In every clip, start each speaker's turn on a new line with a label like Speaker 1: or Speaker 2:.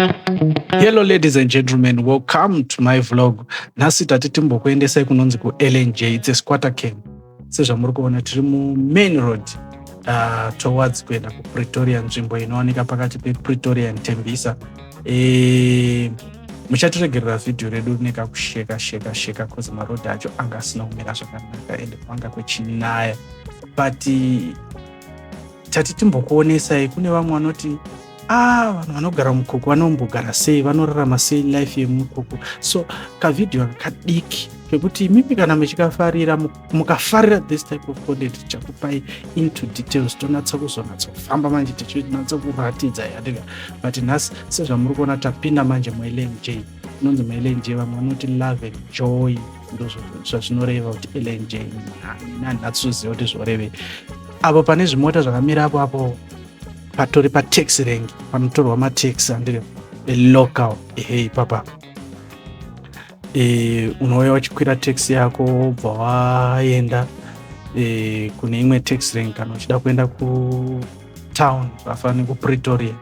Speaker 1: Hello ladies and gentlemen, welcome to my vlog. Nhasi tati timbokuendesai kunonzi kuLNJ, it's a squatter camp. Sezvamuri kuona tiri mumain road towards kuenda kuPretoria, nzvimbo inowanika pakati pePretoria and Tembisa. Muchatiregerera vhidhiyo redu rine kakusheka sheka sheka cause marodhi acho anga asina kumira zvakanaka ende kwanga kwechinaya, but tati timbokuonesai. Kune vamwe vanoti, ah, vanhu vanogara mukuku vanombogara sei, vanorarama sei life yemukuku? So kavhidhiyo kadiki kekuti imimi kana muchikafarira, mukafarira this type of content, tichakupai into details, tonatsa kuzonatsofamba manje tichinatsa kuratidza yadika. But nhasi sezvamuri kuona tapinda manje muLNJ, inonzi muLNJ, vamwe vanoti love and joy, ndo zvazvinoreva kuti LNJ. Nhanhatsoziva kuti zvorevei. Apo pane zvimota zvakamira apo, apo patori pataxi rank, panotorwa mataxi andiri elocal. Ehe, ipapa unouya uchikwira taxi yako, wobva waenda kune imwe taxi rank kana uchida kuenda kutown zvakafanana nekuPretoria.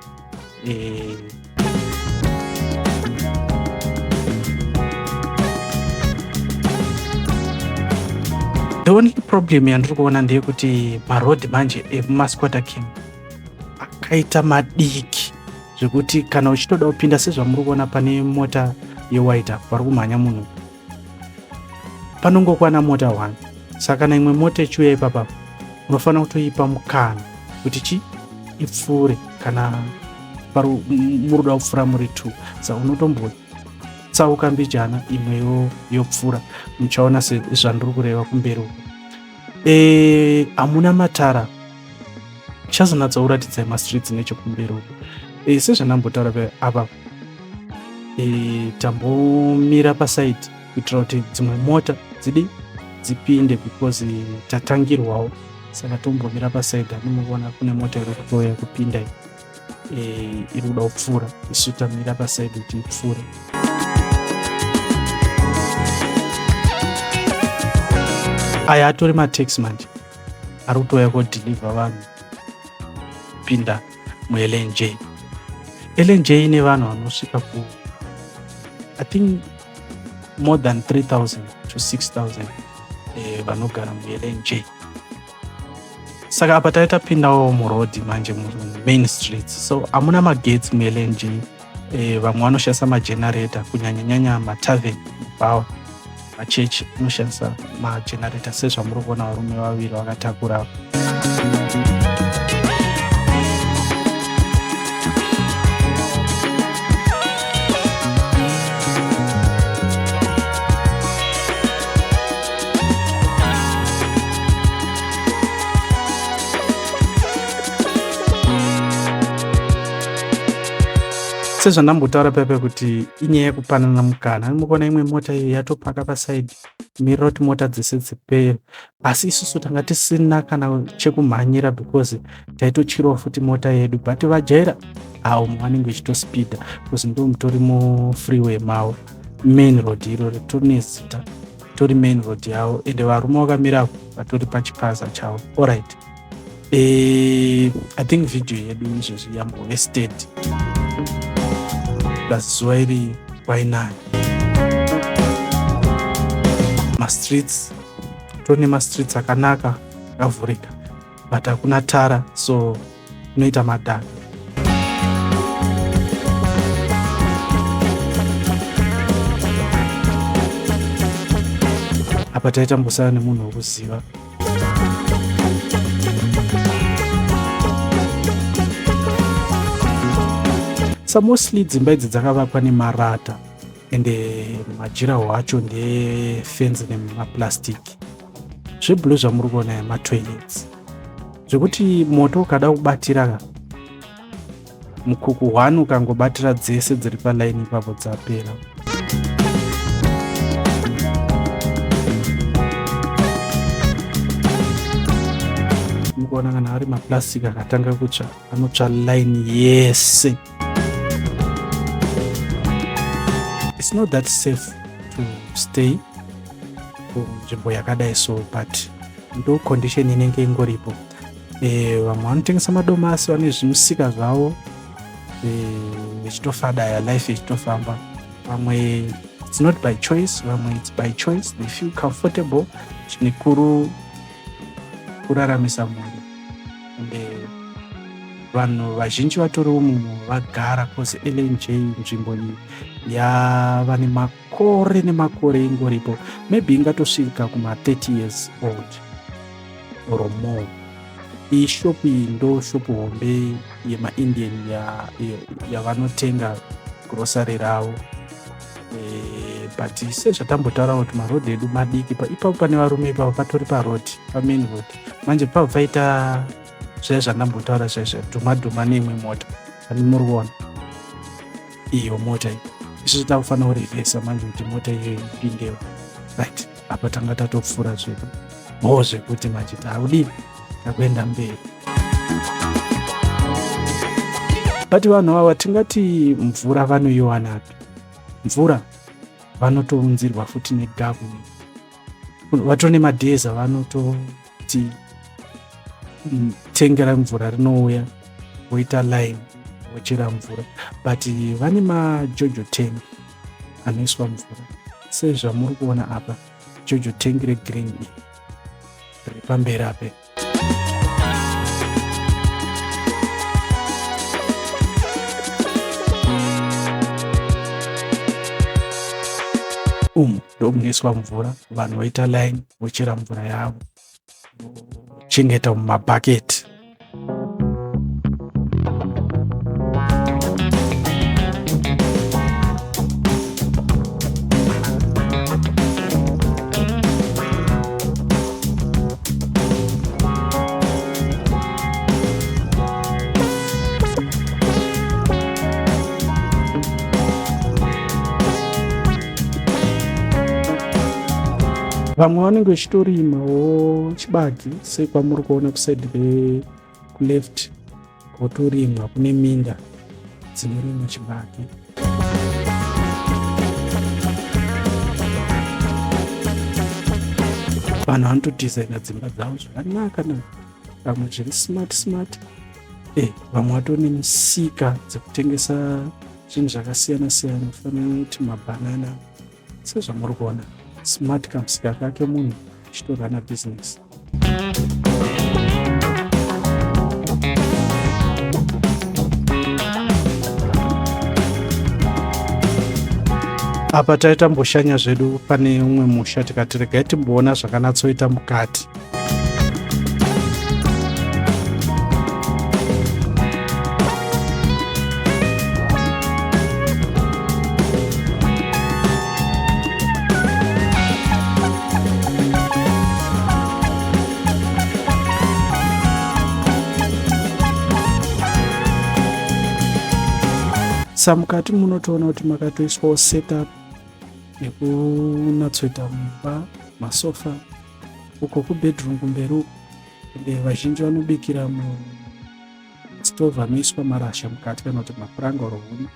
Speaker 1: The only problem yandiri kuona ndeyekuti marodhi manje emumasquatter camp akaita madiki zvekuti kana uchitoda kupinda, sezvamuri kuona pane mota yewhite apo pari kumhanya munhu, panongokwana mota 1. Saka kana imwe mota ichiuya ipapa, unofanira kutoipa mukana kuti chi ipfuure. Kana muri kuda kupfuura muri 2, saka unotombotsauka mbijana, imwe yopfuura. Muchaona sezvandiri kureva kumberi uko. Hamuna matara. Chazonatsa kuratidzai mastreets nechekumberi uko. Sezvandambotaura apa, tambomira pasaidi kuitira kuti dzimwe mota dzidi dzipinde because tatangirwawo, saka tombomira pasaidi. Anomuona kune mota iri kutouya kupinda, iri kuda kupfuura, isu tamira pasaidi kuti ipfuure. Aya atori mataxi manje ari kutouya kodhilivha vanhu kupinda muLNJ. LNJ ine vanhu vanosvika ku, I think, more than 3000 to 6000 vanogara muLNJ. Saka apa tai tapindawo murodhi manje, mumain streets. So hamuna magetsi muLNJ. Vamwe vanoshandisa magenerator, kunyanyanyanya matavern, mubhawa, machechi anoshandisa magenerator, sezvamuri kuona varume vaviri vakatakura. Sezvandambotaura pepe kuti inyaya yekupanana mukana, mukuona imwe mota iyo yatopaka pasaidi, mirira kuti mota dzese dzipere, asi isusu tanga tisina kana chekumhanyira because taitotyirawo futi mota yedu. But vajaira avo vanenge vechitospida because ndo mutori mufreeway mavo, main road iro ritori nezita, tori main road yavo, ende varume vakamirapo vatori pachipaza chavo. Alright, I think video yedu izvezvi yambove steady, plus zuva iri kwainaya. Mastreets tone mastreets akanaka akavhurika, but hakuna tara, so kunoita madhaka. Apa taitambosara nemunhu wekuziva. So mostly dzimba idzi dzakavakwa nemarata, ende majiraho acho ndefenzi nemaplastic. Zveblue zvamuri kuona matoilets, zvekuti moto ukada kubatira mukuku 1, ukangobatira dzese dziri palaini ipapo dzapera. Mukuona kana ari maplastic akatanga kutsva, anotsva line yese. It's not that safe to stay kunzvimbo yakadai so, but ndo condition inenge ingoripo. Vamwe vanotengesa madomasi, vane zvimusika zvavo. Vechitofadaya, life ichitofamba. Vamwe it's not by choice, vamwe it's by choice, they feel comfortable. Chikuru kuraramisa mhuri. Ende vanhu vazhinji vatori umu vagara, cause LNJ nzvimbo iyi yava nemakore nemakore ingoripo, maybe ingatosvika kuma30 years old or more. Iyi shopu iyi ndo shopu hombe yemaIndian yavanotenga grocery ravo. But sezvatambotaura kuti marodhi edu madiki, ipapo pane varume ipapo patori parodhi, pamain road. Manje pabva paita zvaya zvandambotaura zvaizva, dhuma dhuma neimwe mota. Ani muri kuona iyo mota iyi? Isusu takufanira kurevhesa manje kuti mota iyoyo ipindewo. Right, apa tanga tatopfuura zvedu bho zvekuti manje taakudii, takuenda mberi. But vanhu ava tingati mvura vanoiwanapi? Mvura vanotounzirwa futi negovernment. Vatori nemadhezi avanototi tengera mvura, rinouya, voita line, vochera mvura. But vane maJojo tank anoiswa mvura, sezvamuri kuona apa, JoJo tank regreen riri pamberi ape. Umu ndomunoiswa mvura, vanhu voita line, vochera mvura yavo, vochengeta mumabhaketi. Vamwe vanenge vachitorimawo chibage, sekwamuri kuona kuside kuleft kotorimwa, kune minda dzinorimwa chibage. Vanhu vanotodhizaina dzimba dzavo zvakanaka naka, vamwe zviri smart smart. Vamwe vatori nemisika dzekutengesa zvinhu zvakasiyana siyana, kufanana nekuti mabhanana, sezvamuri kuona, smart kamusika kake, munhu achitorana business. Apa taitamboshanya zvedu pane umwe musha, tikati regai timboona zvakanatsoita mukati. Samukati munotoona kuti makatoiswawo setup yekunatsoita mumba, masofa uko kubedroom kumberi uko. Ende vazhinji vanobikira mustove anoiswa marasha mukati kana kuti mapuranga or huni,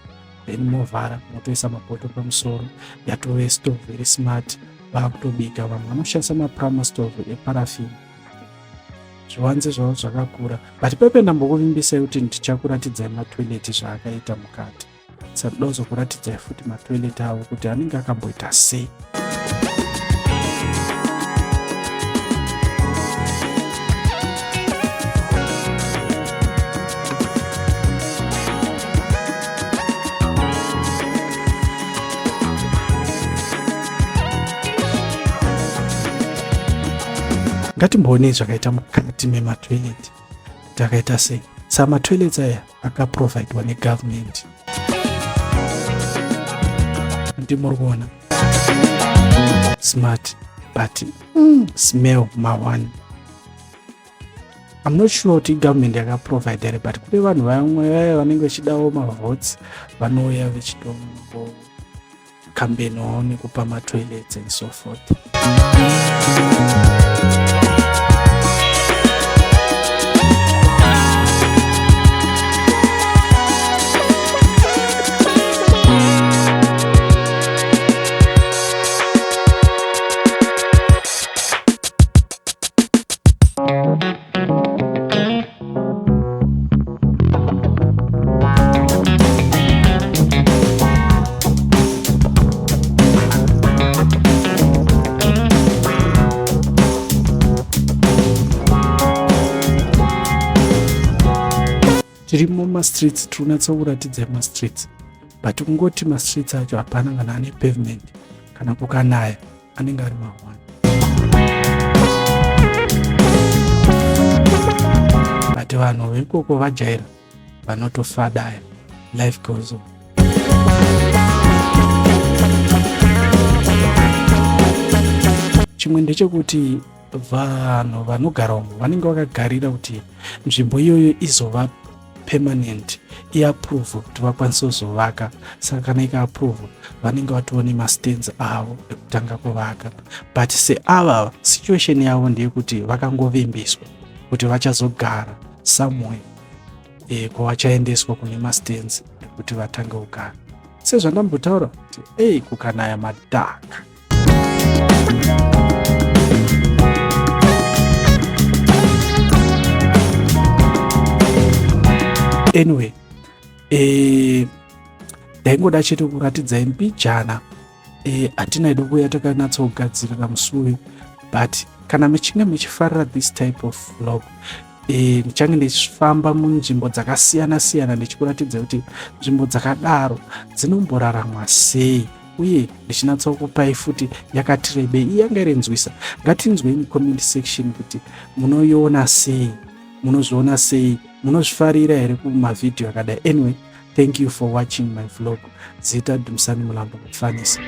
Speaker 1: then movhara, motoisa mapoto pamusoro, yatove stove very smart, vaakutobika. Vamwe vanoshandisa maprama stove eparafini. Zviwanze zvavo zvakakura, but pepe ndambokuvimbisai kuti ndichakuratidzai matoilet zvaakaita mukati, saka ndoda kuzokuratidzai futi matoilet avo kuti anenge akamboita sei. Ngatimboonei zvakaita mukati mematoilet kuti akaita sei. Sa matoilets aya akaprovhaidwa negovernment, ndimuri kuona smart, but smell ma1. I'm not sure kuti government yakaprovide here, but kune vanhu vamwe vaya vanenge vachidawo mavotes, vanouya vechitombo campaignawo nekupa matoilets and so forth. Tiri mumastreets, tiri kunatsa kuratidza mastreets, but kungoti mastreets acho hapana kana ane pavement, kana kukanaya anenge ari mahwani. But vanhu vekoko vajaira, vanotofadaya. Life goes on. Chimwe ndechekuti vanhu vanogara umu vanenge vakagarira kuti nzvimbo iyoyo izova permanent, iapprove kuti vakwanise kuzovaka. Saka kana ikaapprove, vanenge vatova nemastands avo ekutanga kuvaka. But seava, situation yavo ndeyekuti vakangovimbiswa kuti vachazogara somewhere, kwavachaendeswa kune mastands ekuti vatange kugara. Sezvandambotaura kuti ei, kukanaya madhaka. Anyway, ndaingoda chete kuratidzai mbijana. Hatina hedu kuuya takanatsogadzirira musi uyu, but kana muchinge muchifarira this type of vlog, ndichange ndichifamba munzvimbo dzakasiyana siyana ndichikuratidza kuti nzvimbo dzakadaro dzinomboraramwa sei, uye ndichinatsokupai futi yakati rebei. Iyi yanga iri nzwisa. Ngatinzwei mucomment section kuti munoiona sei, munozviona sei, munozvifarira here kumavhidhiyo akadai. Anyway, thank you for watching my vlog. Zita Dumisani Mulambo Mufanisa.